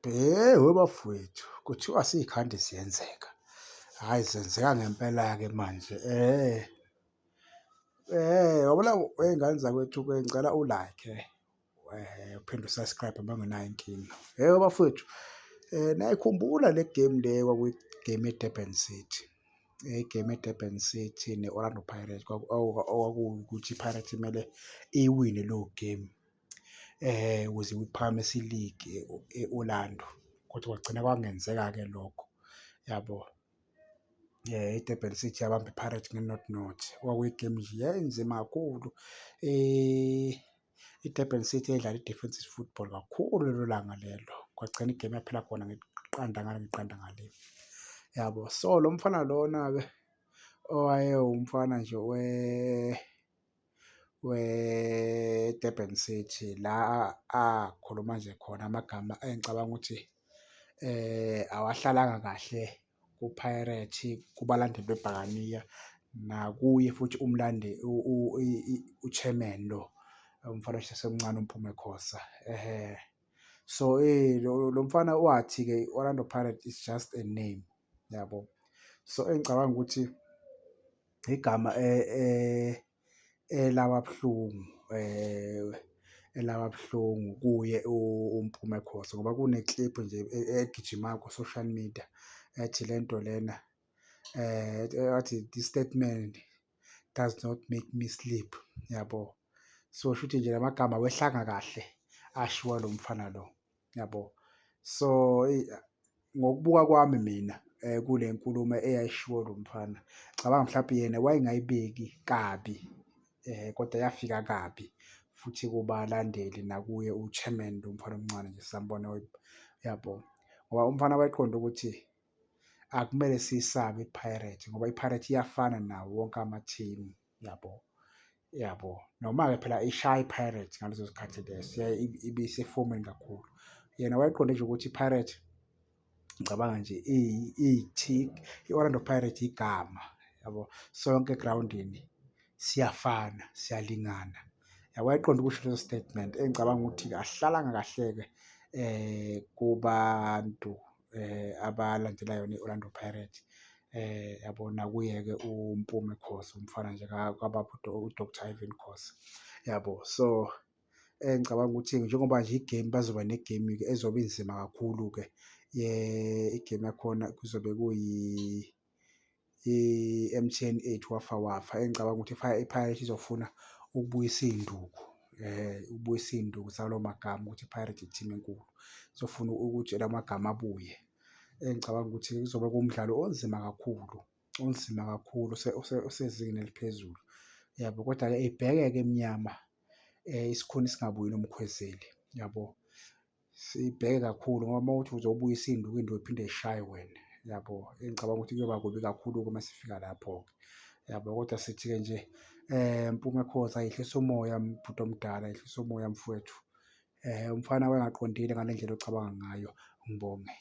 We bafowethu, kuthiwa siyikhandi ziyenzeka. Hhayi zenzeka ngempela-ke manje. Uyabona wey'ngane zakwethu-ke ngicela u-like uphinde u-subscribe uma ungenayo inkinga. Hhe bafowethu, niyayikhumbula le game le kwakuyi-game ye-Durban City, i-game ye-Durban City ne-Orlando Pirates okwakuwukuthi i-Pirates kumele iyiwine leyo game ukuze iphakamise iligi e-Orlando, kodwa kwagcina kwangenzeka-ke lokho, yabo. I-Durban City yabamba i-Pirates nge-nought nought, kwakuyi-game nje yayinzima kakhulu. I-Durban City yayidlala i-defensive football kakhulu lelo langa lelo, kwagcina i-game yaphela khona ngeqanda ngala neqanda ngale, yabo. So, lo mfana lona-ke owayewumfana nje we-Durban City la akhuluma nje khona amagama engicabanga ukuthi awahlalanga kahle ku-Pirate, kubalandeli bebhakaniya nakuye futhi umlande u-chairman lo umfana osasemncane uMpume Khoza, ehhe. So, lo mfana wathi-ke i-Orlando Pirates is just a name, yabo. So, engicabanga ukuthi igama elaba buhlungu elaba buhlungu kuye uMpume Khoza ngoba kune-clip nje egijimayo ku-social media ethi le nto lena athi, this statement does not make me sleep, yabo. So, shuthi nje la magama awehlanga kahle ashiwo ilo mfana lo, yabo. So, eyi ngokubuka kwami mina kule nkulumo eyayishiwo lo mfana, ngicabanga mhlampe yena wayengayibeki kabi kodwa yafika kabi futhi kubalandeli nakuye u-chairman lo mfana omncane nje sambona, yabo. Ngoba umfana wayeqonde ukuthi akumele siyisabe i-Pirate ngoba i-Pirate iyafana nawo wonke ama-team, yabo, yabo. Noma-ke phela ishaya i-Pirates ngaleso sikhathi leso ibisefomini kakhulu. Yena wayeqonde nje ukuthi i-Pirate ngicabanga nje i-Orlando Pirates igama yabo, sonke egrawundini siyafana, siyalingana. Yabo, wayeqonde ukusho leso statement engicabanga ukuthi asihlalanga kahle-ke kubantu abalandela yona i-Orlando Pirates, yabo nakuye-ke uMpume Khoza, umfana nje kababa u-Doctor Irvin Khoza, yabo. So, engicabanga ukuthi njengoba nje i-game bazoba ne-game-ke ezobe inzima kakhulu-ke i-game yakhona kuzobe kuyi i-M_T_N eight Wafa Wafa engicabanga ukuthi i-Pirates izofuna ukubuyisa iy'nduku ukubuyisa iy'nduku zalawo magama ukuthi i-Pirates i-team enkulu. Izofuna ukuthi la magama abuye. Engicabanga ukuthi kuzobe kuwumdlalo onzima kakhulu, onzima kakhulu osezingeni eliphezulu, yabo. Kodwa-ke ibheke-ke emnyama isikhuni singabuyi nomkhwezeli, yabo. Sibheke kakhulu ngoba uma kuwukuthi uzobuyisa iy'nduku, iy'nduku y'phinde y'shaye wena, yabo. Engicabanga ukuthi kuyoba kubi kakhulu-ke uma sifika lapho-ke, yabo. Kodwa sithi-ke nje Mpume Khoza yehlisa umoya bhuti omdala, yehlisa umoya mfowethu. Umfana wayengaqondile ngale ndlela ocabanga ngayo, ngibonge.